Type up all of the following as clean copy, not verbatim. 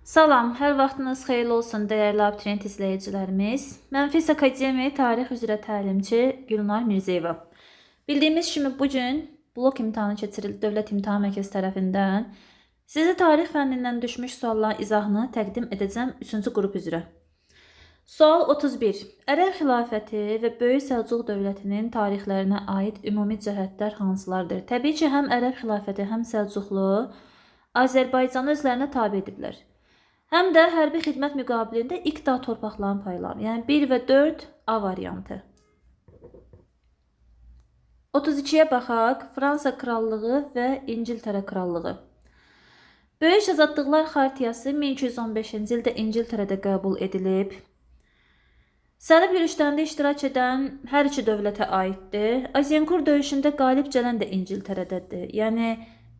Salam, hər vaxtınız xeyirli olsun dəyərli abituriyent izləyicilərimiz. Mən Fis Akademi tarix üzrə təlimçi Gülnar Mirzəyeva. Bildiyimiz kimi bu gün blok imtahanı keçirildi Dövlət İmtahan Mərkəzi tərəfindən. Sizə tarix fənnindən düşmüş sualların izahını təqdim edəcəm 3-cü qrup üzrə. Sual 31. Ərəb xilafəti və Böyük Səlcuq dövlətinin tarixlərinə aid ümumi cəhətlər hansılardır? Təbii ki, həm Ərəb xilafəti, həm Səlcuqlu Azərbaycanı özlərinə tabe ediblər. Həm də hərbi xidmət müqabilində iqta torpaqların paylanır. Yəni 1 və 4 A variantı. 32-yə baxaq. Fransa Krallığı və İngiltərə Krallığı. Böyük Azadlıqlar Xartiyası 1215-ci ildə İngiltərədə qəbul edilib. Səlib yürüşlərində iştirak edən hər iki dövlətə aiddir. Azincourt döyüşündə qalib gələn də İngiltərədədir. Yəni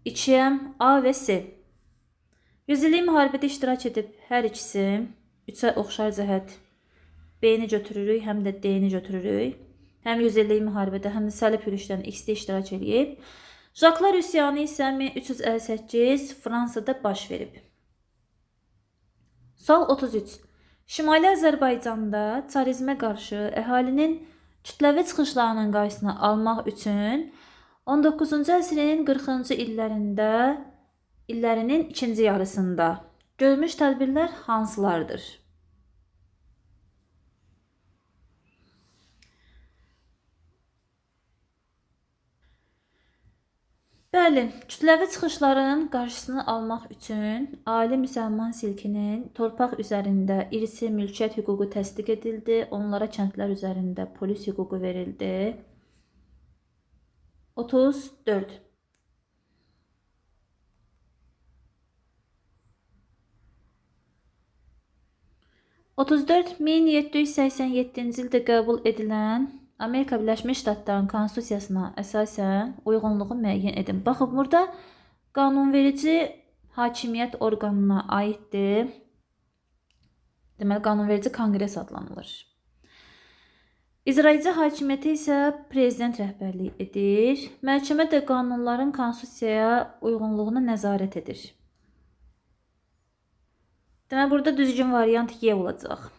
2-yə A və C. Yüzillik müharibədə iştirak edib hər ikisi. 3-ə oxşar cəhət B-ni götürürük, həm də D-ni götürürük. Həm 100 illik müharibədə, həm də səlib yürüşlərində ikisi də iştirak edib. Jaklar üsyanı isə 1358 Fransada baş verib. Sual 33. Şimali Azərbaycanda çarizmə qarşı əhalinin kütləvi çıxışlarının qarşısını almaq üçün 19-cu əsrin 40-cı illərinin ikinci yarısında görülmüş tədbirlər hansılardır? Bəli, kütləvi çıxışların qarşısını almaq üçün ali müsəlman silkinin torpaq üzərində irsi mülkiyyət hüququ təsdiq edildi. Onlara kəndlər üzərində polis hüququ verildi. 34. 34 1787-ci ildə qəbul edilən Amerika Birləşmiş Ştatlarının Konstitusiyasına əsasən uyğunluğu müəyyən edin. Baxın, burada qanunverici hakimiyyət orqanına aiddir. Deməli, qanunverici konqres adlanılır. İcraedici hakimiyyəti isə prezident rəhbərlik edir. Məhkəmə də qanunların konstitusiyaya uyğunluğuna nəzarət edir. Deməli, burada düzgün variant Y olacaq.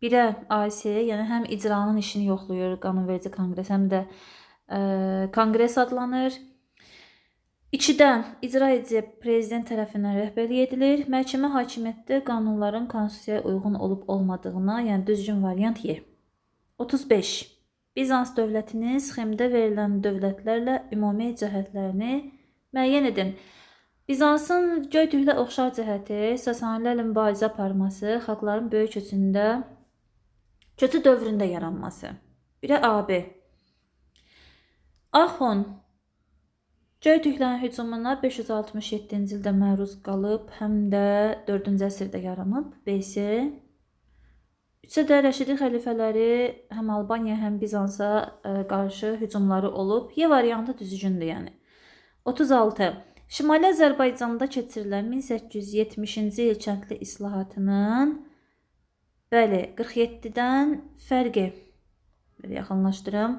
1-ə AC, yəni həm icranın işini yoxlayır qanunverici konqres, həm də konqres adlanır. 2-də icra edici prezident tərəfindən rəhbərlik edilir. Məhkəmə hakimiyyəti qanunların konstitusiyaya uyğun olub olmadığına, yəni düzgün variant Y. 35. Bizans dövlətinin sxemdə verilən dövlətlərlə ümumi cəhətlərini müəyyən edin. Bizansın Göytürklə oxşar cəhəti, Sasanilərlə mübarizə aparması, xalqların böyük köçü dövründə yaranması. 1-ə AB. Axon Göytürklərin hücumuna 567-ci ildə məruz qalıb, həm də 4-cü əsrdə yaranıb. BC. 3-ə də Rəşidi xəlifələri həm Albaniya, həm Bizansa qarşı hücumları olub. Y variantı düzgündür yəni. 36. Şimali Azərbaycanda keçirilən 1870-ci il kəndli islahatının bəli, 47-dən fərqi. Belə yaxınlaşdırım.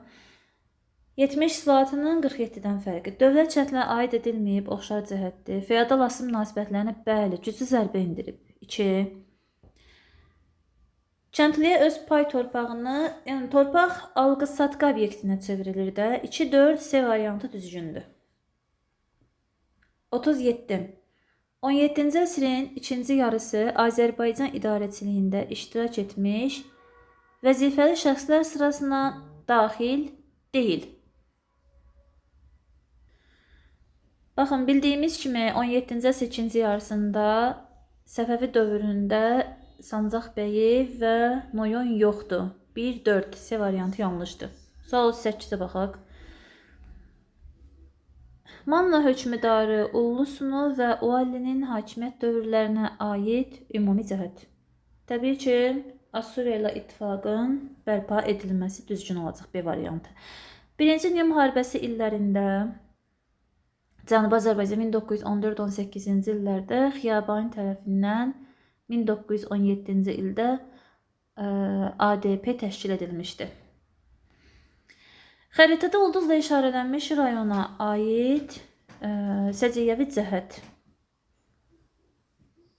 70 islahatının 47-dən fərqi. Dövlət kəndlinə aid edilməyib, oxşar cəhətdir. Feodal asılı münasibətlərinə bəli, güclü zərbə endirib. 2. Kəndliyə öz pay torpağını, yəni torpaq alqı-satqı obyektinə çevrilir də. 2, 4, C variantı düzgündür. 37. 17-ci əsrin ikinci yarısı Azərbaycan idarəçiliyində iştirak etmiş vəzifəli şəxslər sırasına daxil deyil. Baxın, bildiyimiz kimi 17-ci əsr ikinci yarısında Səfəvi dövründə Sancaq bəyi və Noyon yoxdur. 1, 4, C variantı yanlışdır. Sual 38-ə baxaq. Manna hökmdarı Ullusunu və Uallinin hakimiyyət dövrlərinə aid ümumi cəhət. Təbii ki, Assuriya ilə ittifaqın bərpa edilməsi düzgün olacaq B variantı. Birinci Dünya müharibəsi illərində Cənubi Azərbaycan 1914-18-ci illərdə Xiyabani tərəfindən 1917-ci ildə ADP təşkil edilmişdi. Xəritədə ulduzla işarələnmiş rayona aid səciyyəvi cəhət.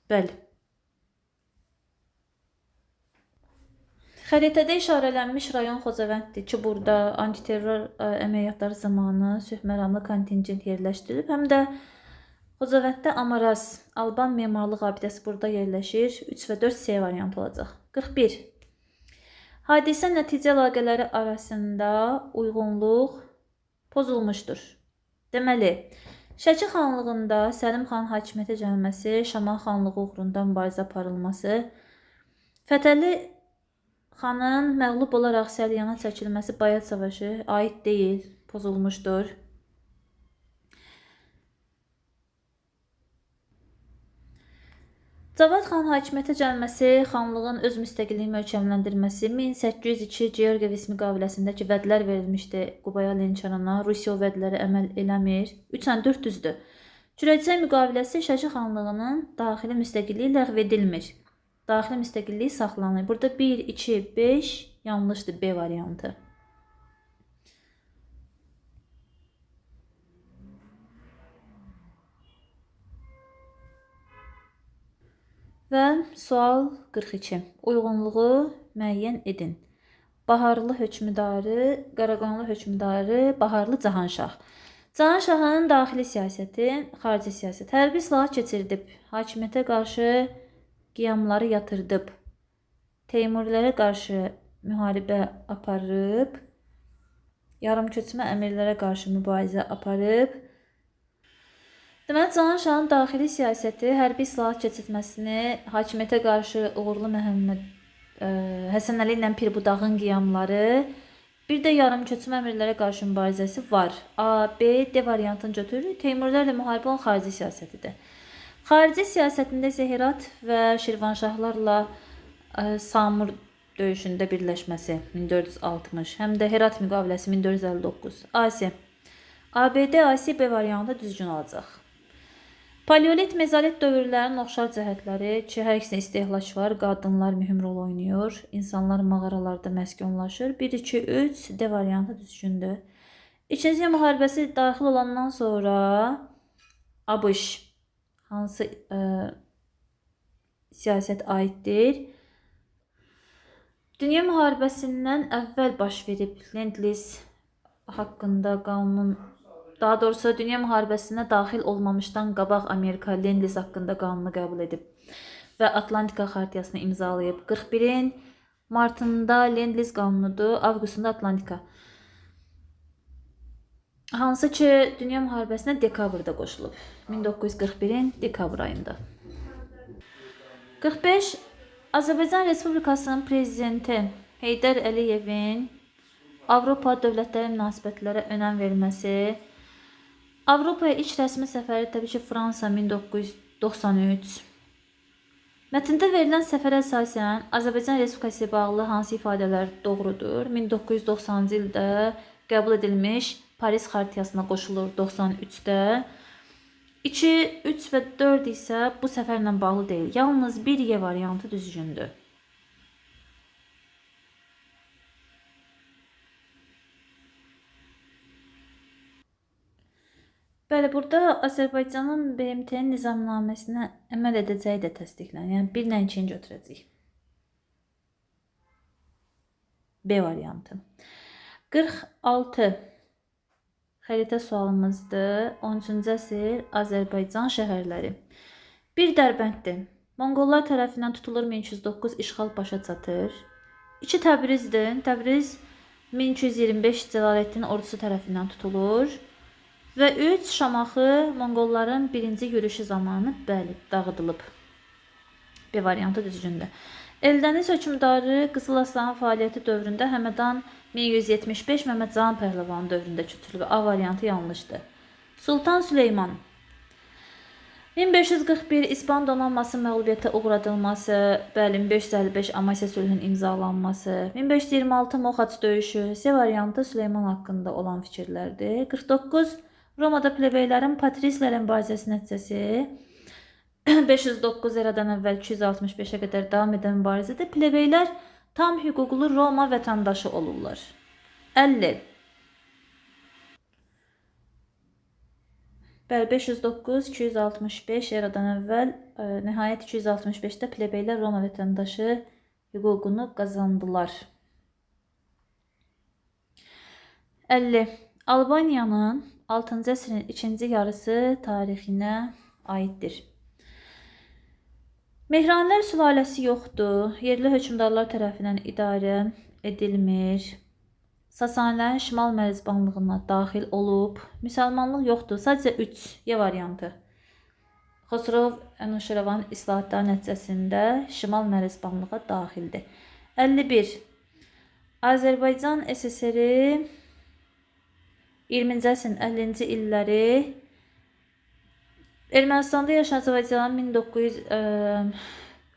Bəli. Xəritədə işarələnmiş rayon Xocavənddir ki, burada antiterror əməliyyatları zamanı sülh məramlı kontingent yerləşdirilib. Həm də Xocavənddə Amaraz Alban memarlıq abidəsi burada yerləşir. 3 və 4 C variantı olacaq. 41. Hadisə nəticə əlaqələri arasında uyğunluq pozulmuşdur. Deməli, Şəki xanlığında Səlim xan hakimiyyətə gəlməsi, Şamaxı xanlığı uğrunda mübarizə aparılması, Fətəli xanın məğlub olaraq Səlyana çəkilməsi Bayat savaşı aid deyil, pozulmuşdur. Cavad xan hakimiyyətə gəlməsi, xanlığın öz müstəqilliyini möhkəmləndirməsi, 1802 Georgiyev müqaviləsindəki vədlər verilmişdi Qubaya Lençarana, Rusiya o vədlərə əməl eləmir. 3-ən 4 düzdür. Kürəkçay müqaviləsi Şəki xanlığının daxili müstəqilliyi ləğv edilmir. Daxili müstəqilliyi saxlanılır. Burada 1, 2, 5 yanlışdır B variantı. Və sual 42. Uyğunluğu müəyyən edin. Baharlı hökmdarı, Qaraqoyunlu hökmdarı, Baharlı Cahanşah. Cahanşahın daxili siyasəti, xarici siyasət. Hərbi islahat keçirdib, hakimiyyətə qarşı qiyamları yatırdıb, Teymurilərə qarşı müharibə aparıb, yarımköçmə əmirlərə qarşı mübarizə aparıb. Deməli, Cahanşahın daxili siyasəti hərbi islahat keçirtməsini, hakimiyyətə qarşı Uğurlu Məhəmməd Həsənəli ilə Pirbudağın qiyamları, bir də yarımköçmə əmirlərə qarşı mübarizəsi var. A, B, D variantını götürürük. Teymurilərlə müharibə onun xarici siyasətidir. Xarici siyasətində isə Herat və Şirvanşahlarla Samur döyüşündə birləşməsi 1460, həm də Herat müqaviləsi 1459. AC. ABD, AC, B variantı düzgün olacaq. Paleolit, mezolit dövrlərinin oxşar cəhətləri ki, hər ikisində istehlak var, qadınlar mühüm rol oynayır, insanlar mağaralarda məskunlaşır. 1, 2, 3, D variantı düzgündür. İkinci Dünya müharibəsi daxil olandan sonra ABŞ hansı siyasət aiddir? Dünya müharibəsindən əvvəl baş verib Lend-Lease haqqında qanunun, daha doğrusu Dünya müharibəsinə daxil olmamışdan qabaq Amerika Lend-Lease haqqında qanunu qəbul edib və Atlantika xartiyasını imzalayıb. 41-in martında Lend-Lease qanunudur, avqustunda Atlantika. Hansı ki, Dünya müharibəsinə dekabrda qoşulub. 1941-in dekabr ayında. 45. Azərbaycan Respublikasının prezidenti Heydər Əliyevin Avropa dövlətləri münasibətlərə önəm verməsi, Avropaya ilk rəsmi səfəri təbii ki, Fransa 1993. Mətndə verilən səfərə əsasən Azərbaycan Respublikası ilə bağlı hansı ifadələr doğrudur? 1990-cı ildə qəbul edilmiş Paris Xartiyasına qoşulur 93-də. 2, 3 və 4 isə bu səfərlə bağlı deyil. Yalnız bir Y variantı düzgündür. Bəli, burada Azərbaycanın BMT-nin nizamnaməsinə əməl edəcəyi də təsdiqlənir. Yəni 1 ilə 2-ni götürəcəyik. B variantı. 46 xəritə sualımızdır. 13-cü əsr Azərbaycan şəhərləri. 1 Dərbənddir. Monqollar tərəfindən tutulur 1209, işğal başa çatır. 2 Təbrizdir. Təbriz 1225 Cəlaləddin ordusu tərəfindən tutulur. Və 3 Şamaxı Monqolların birinci yürüşü zamanı, bəli, dağıdılıb. B variantı düzgündür. Eldəniz hökmdarı Qızıl Aslanın fəaliyyəti dövründə Həmədan 1175 Məmməd Cahan Pəhləvanın dövründə köçürülüb. A variantı yanlışdır. Sultan Süleyman 1541 İspan donanması məğlubiyyətə uğradılması, bəli, 1555 Amasya sülhünün imzalanması, 1526 Moxaç döyüşü, C variantı Süleyman haqqında olan fikirlərdir. 49 Romada plebeylərin patrislərə mübarizəsi nəticəsi 509 eradan əvvəl 265-ə qədər davam edən mübarizədə plebeylər tam hüquqlu Roma vətəndaşı olurlar. 50. Bəli, 509, 265 eradan əvvəl, nəhayət 265-də plebeylər Roma vətəndaşı hüququnu qazandılar. 50. Albaniyanın 6-cı əsrin ikinci yarısı tarixinə aiddir. Mehranilər sülaləsi yoxdur. Yerli hökmdarlar tərəfindən idarə edilmir. Sasanilərin şimal mərzbanlığına daxil olub. Müsəlmanlıq yoxdur. Sadəcə 3 Y variantı. Xosrov Ənuşirəvanın islahatları nəticəsində şimal mərzbanlığa daxildir. 51. Azərbaycan SSR 20-ci əsrin 50-ci illəri Ermənistanda yaşayan Azərbaycanın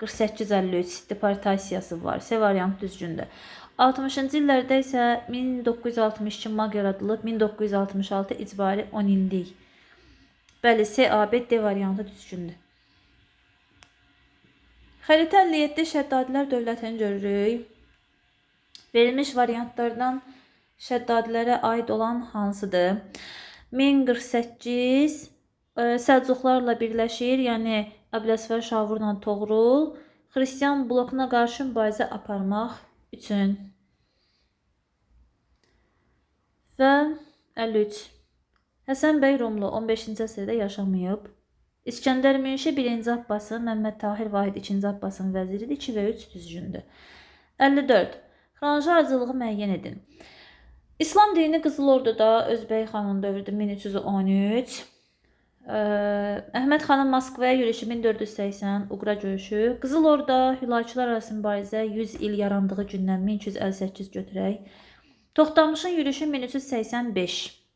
1948-53 deportasiyası var. C variantı düzgündür. 60-cı illərdə isə 1962 MAQ yaradılıb, 1966 icbari 10 illik. Bəli, C, A, B, D variantı düzgündür. Xəritə 57 Şəddadilər dövlətini görürük. Verilmiş variantlardan Şəddadilərə aid olan hansıdır? 1048 Səlcuqlarla birləşir, yəni Əbüləsvər Şavurla Toğrul xristian blokuna qarşı mübarizə aparmaq üçün. Və 53. Həsən bəy Rumlu 15-ci əsrdə yaşamayıb. İskəndər Münşi 1-ci Abbasın, Məmməd Tahir Vahid 2-ci Abbasın vəziridir. 2 və 3 düzgündür. 54. Xronoloji ardıcıllığı müəyyən edin. İslam dini Qızıl Orduda Özbək xanın dövrüdür 1313. Əhməd xanın Moskvaya yürüşü 1480, Uqra görüşü. Qızıl Orda Hülakülar arası mübarizə 100 il yarandığı gündən 1258 götürək. Toxtamışın yürüşü 1385.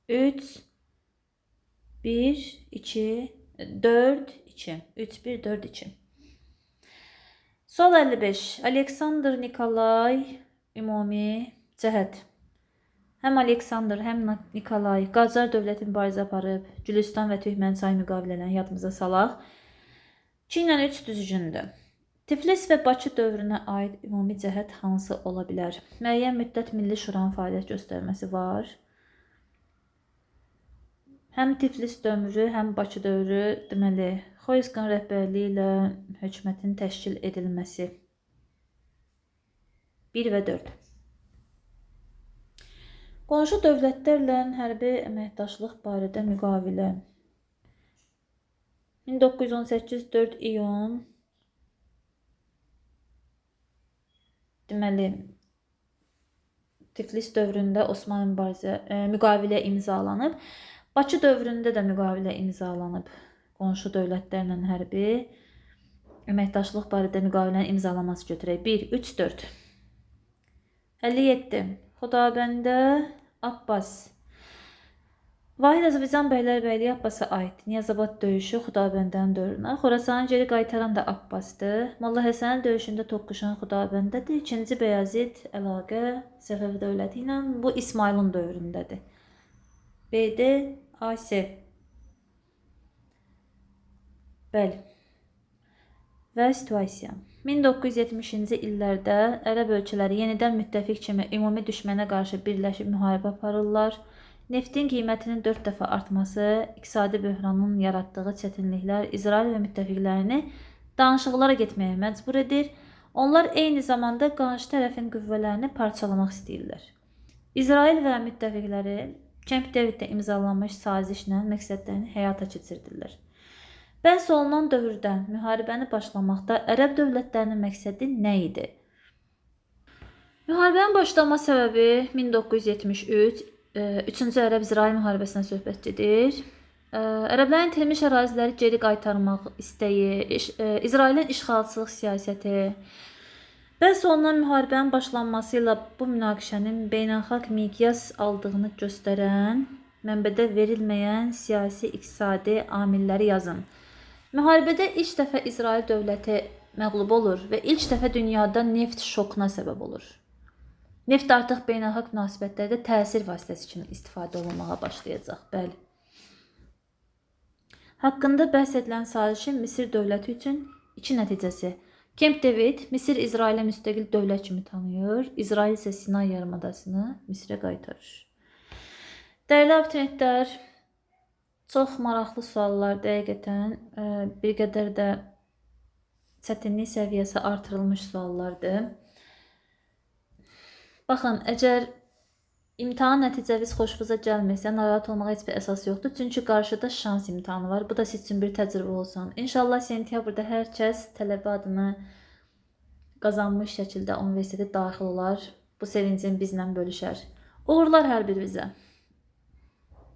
3 1 2 4 2 3 1 4 2. Sual 55. Aleksandr Nikolay ümumi cəhət. Həm Aleksandr, həm Nikolay Qacar dövləti mübarizə aparıb. Gülüstan və Türkmənçay müqavilələrini yadımıza salaq. 2 ilə 3 düzgündür. Tiflis və Bakı dövrünə aid ümumi cəhət hansı ola bilər? Müəyyən müddət Milli Şuranın fəaliyyət göstərməsi var. Həm Tiflis dövrü, həm Bakı dövrü, deməli, Xoyskın rəhbərliyi ilə hökumətin təşkil edilməsi. 1 və 4. Qonşu dövlətlərlə hərbi əməkdaşlıq barədə müqavilə. 1918 4 iyun. Deməli, Tiflis dövründə Osmanlı mübarizə müqavilə imzalanıb. Bakı dövründə də müqavilə imzalanıb. Qonşu dövlətlərlə hərbi əməkdaşlıq barədə müqavilənin imzalanması götürək. 1, 3, 4. 57. Xudabəndə Abbas. Vahid Azərbaycan bəylərbəyliyi Abbasa aiddir. Niyazabad döyüşü Xudabəndənin dövrünə. Xorasanı geri qaytaran da Abbasdır. Molla Həsənin döyüşündə toqquşan Xudabəndədir. İkinci Bəyazid əlaqə Səfəvi dövləti ilə bu İsmailin dövründədir. BD AC. Bəli. Və situasiya. 1970-ci illərdə ərəb ölkələri yenidən müttəfiq kimi ümumi düşmənə qarşı birləşib müharibə aparırlar. Neftin qiymətinin 4 dəfə artması, iqtisadi böhranın yaratdığı çətinliklər İsrail və müttəfiqlərini danışıqlara getməyə məcbur edir. Onlar eyni zamanda qarşı tərəfin qüvvələrini parçalamaq istəyirlər. İsrail və müttəfiqləri Camp Daviddə imzalanmış sazişlə məqsədlərini həyata keçirdirlər. Bəhs olunan dövrdə müharibəni başlamaqda ərəb dövlətlərinin məqsədi nə idi? Müharibənin başlama səbəbi 1973 3-cü Ərəb-İsrail müharibəsinə söhbət gedir. Ərəblərin itirilmiş əraziləri geri qaytarmaq istəyi, İsrailin işğalçılıq siyasəti. Bəhs olunan müharibənin başlanması ilə bu münaqişənin beynəlxalq miqyas aldığını göstərən, mənbədə verilməyən siyasi, iqtisadi amilləri yazın. Müharibədə ilk dəfə İsrail dövləti məğlub olur və ilk dəfə dünyada neft şokuna səbəb olur. Neft artıq beynəlxalq münasibətlərdə təsir vasitəsi kimi istifadə olunmağa başlayacaq. Bəli. Haqqında bəhs edilən sazişin Misir dövləti üçün iki nəticəsi. Camp David Misir İsrailə müstəqil dövlət kimi tanıyır. İsrail isə Sinay yarımadasını Misirə qaytarır. Dəyərli abituriyentlər, çox maraqlı suallar həqiqətən, bir qədər də çətinlik səviyyəsi artırılmış suallardır. Baxın, əgər imtahan nəticəniz xoşunuza gəlmirsə, narahat olmağa heç bir əsas yoxdur. Çünki qarşıda şans imtahanı var. Bu da siz üçün bir təcrübə olsun. İnşallah sentyabrda hər kəs tələbə adını qazanmış şəkildə universitetə daxil olar. Bu sevincin bizlə bölüşər. Uğurlar hər birinizə.